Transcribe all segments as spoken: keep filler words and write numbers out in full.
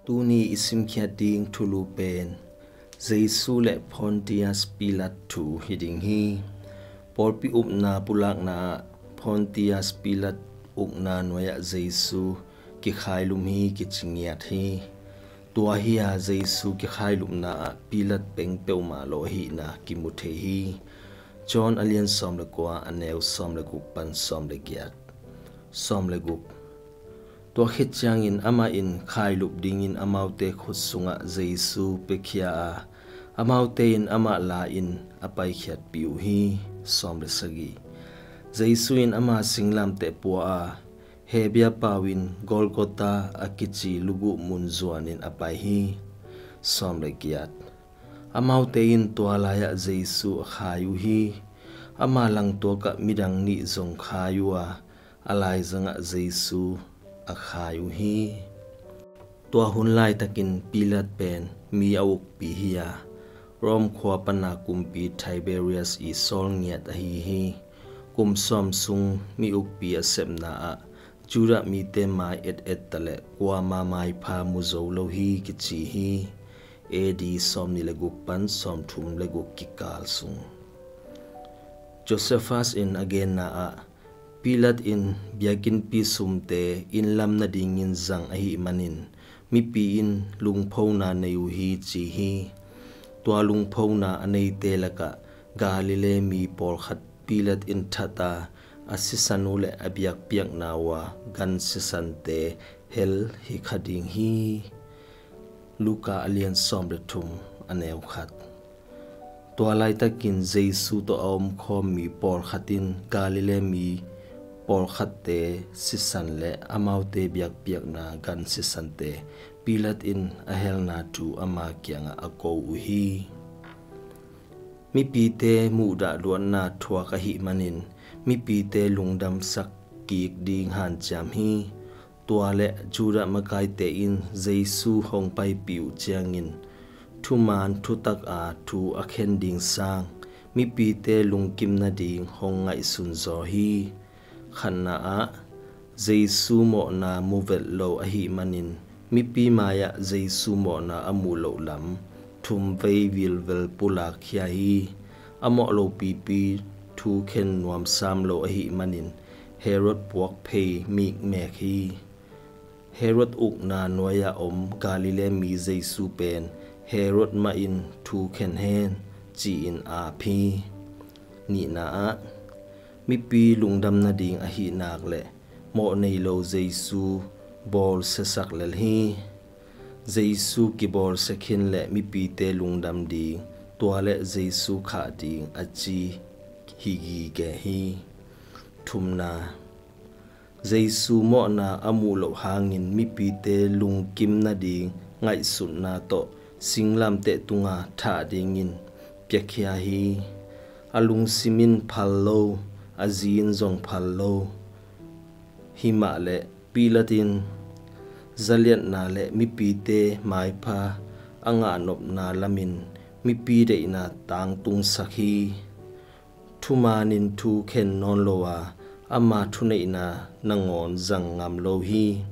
Tuni i simkhiat ding thulu pen Jesu le Pontius Pilat thu hi ding hi. Pawlpi upna pulakna ah Pontius Pilat ukna nuai-ah Jesu kikhailum hi kici ngiat hi. Tua hi-a Jesu kikhailupna ah Pilat peng peuhmah lo ahihna kimu thei hi. John a lian sawm le kua, a neu sawm le guk pan sawm le giat. Sawm le guk. Tua khit ciangin amah in khailup dingin amaute khut sungah Jesu piakhia a, amaute in amah la-in a paikhiatpih uh hi. Sawm le sagih. Jesu in ama singlamteh pua a, Hebia pau-in Golgotha a kici luguh mun zuanin a pai hi. Sawm le giat. Amaute in tua lai-ah Jesu a khai uh hi. Ama langtuakah midang nih zong khai uh a, a laizangah Jesu a khai uh hi. Tua hun laitakin Pilat pen mi a ukpi hi-a, Rome khua pana kumpi Tiberius i sawlngiat ahi hi. Kum sawm sung mi ukpi a sepna ah Judah mite mai et-et ta le kuama maipha mu zo lo hi kici hi. A D sawmnih le guk pan sawmthum le guk kikal sung. Josephus in a genna ah, Pilat in biakinnpi sumte innlam nadingin zang ahih manin mipi in lungphona nei uh hi ci hi. Tua lungphona a neite lakah Galilee mi pawlkhat Pilat in that a, a sisan uh le a biakpiakna uh a gan sisante hel hi kha ding hi. Luka a lian sawm le thum, a neu khat. Tua laitakin Jesu tawh a omkhawm mi pawlkhat in Galilee mi pawlkhatte sisan le amaute biakpiakna gan sisante Pilat in a helna thu ama kiangah a ko uh hi. Mipite muhdahluatna thuak ahih manin mipite lungdamsak kik ding hanciam hi. Tua le Judah makaite in Jesu hong paipih uh ciangin thuman thutak a thu a khen ding sang mipite lungkim nading hong ngaihsun zaw hi. Khatna ah, Jesu mawhna mu vet lo ahih manin mipi mai-ah Jesu mawhna a muh loh lam thum vei vilvel pulakkhia hi. A mawh lopipi thu khen nuamsam lo ahih manin Herod puak phei mikmek hi. Herod ukna nuai-ah om Galilee mi Jesu pen Herod mah in thu khen hen ci-in aap hi. Nihna ah, mipi lungdam nading ahih nak le mawh nei lo Jesu bawlsiasak lel hi. Jesu kibawlsia khin le mipite lungdam ding, tua le Jesu khah ding a ci hi gige hi. Thumna, Jesu mawhna a muh loh hangin mipite lungkim nading ngaihsutna tawh singlamteh tunga thah dingin piakhia hi. A lungsim in phal lo, a zi in zong phal lo. Himah le Pilat in zaliatna le mipite maipha a ngahnopna lamin mipi deihna tangtungsak hi. Thumanin thu khen nawn lo a, ama thuneihna nangawn zang ngam lo hi.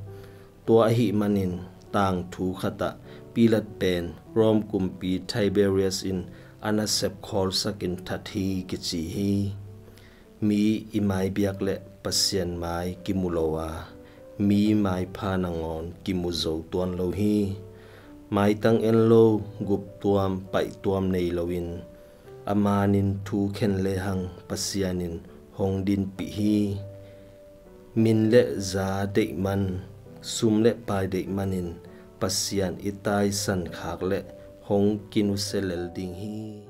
Tua ahih manin tangthu khatah Pilat pen Rome kumpi Tiberius in a nasep khawlsakin that hi kici hi. Mi i mai biak le Pasian mai kimu lo a, mi maipha nangawn kimu zo tuan lo hi. Maitang en lo, guptuam paihtuam nei loin a manin thu khen lehang Pasian in hong dinpih hi. Min le za deih man, sum le pai deih manin Pasian i taisan khak le hong kinusia lel ding hi.